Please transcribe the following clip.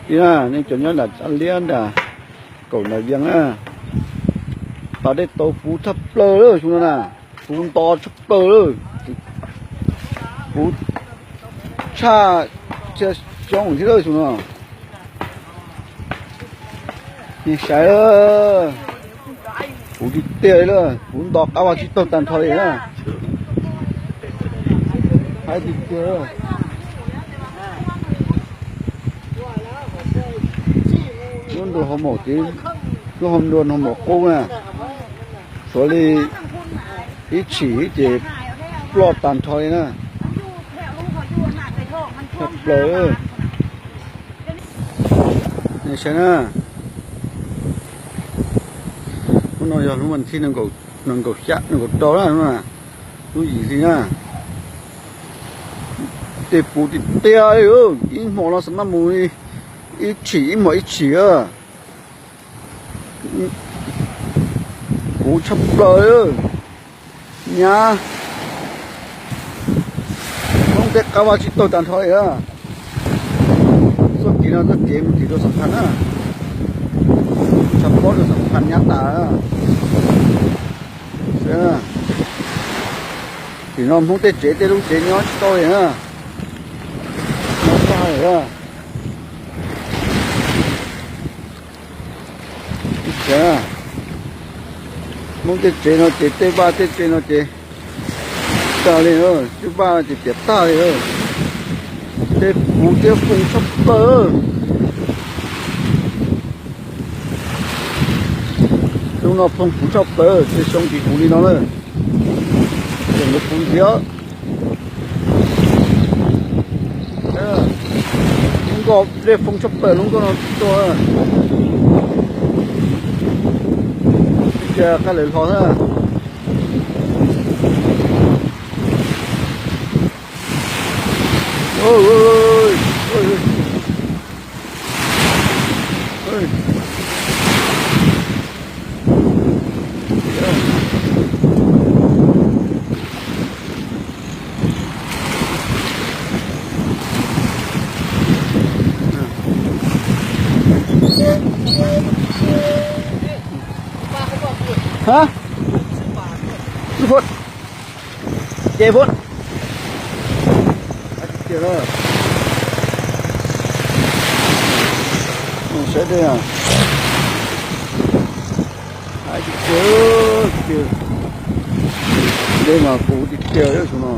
Li na, nej cov nyob nram Txaj Liab nram Kaum Nram Vias na, pas dej tau puv tshaj plaws lawm xyoo no na, puv nto tshaj plaws lawm, puv tshaj xyoo thiab lawm xyoo no. Nej saib, puv tiag tiag li lawm, puv nto qab vaj tsib taug tag nrho li na. Haib tiag tiag. Lub nroog Hauv Maum, lub nroog Hauv Maum qub na, suav li ib tshim ces ploj tag nrho li na. Tshaj plaws. Nej saib na, lub no yog lub vas thib nees nkaum xya nees nkaum rau na, lub yim hli na. Tej puv tiag tiag li, ib hmo no xav maj mus li ib tshim ib hmos ib tshim. Puv tshaj plaws. Nyab, Hmoob tej qab vaj tsib taug tag nrho li. Txoj kev no txoj kev mus tim rau Xam Phas na, tshav pob rau Xam Phas nyab tas. Tim no Hmoob tej tsev tej lub tsev nyob tsis tau li na, nyob tag li. Hmoob tej tsev no ces tej vaj tej tsev no ces tag li, tej vaj ces tiav tag li. Tej puv thiab phooj tshaj plaws. Xyoo no phooj puv tshaj plaws, tej xyoo tsis puv li no na. Tseem yuav puv ntxiv. Lub nkoj dej phooj tshaj plaws lub nkoj no tuaj. Cia qab lawv hlo na. Hab, ib phut, ces phut, saib dej, dej mas puv tiag tiag xyoo no.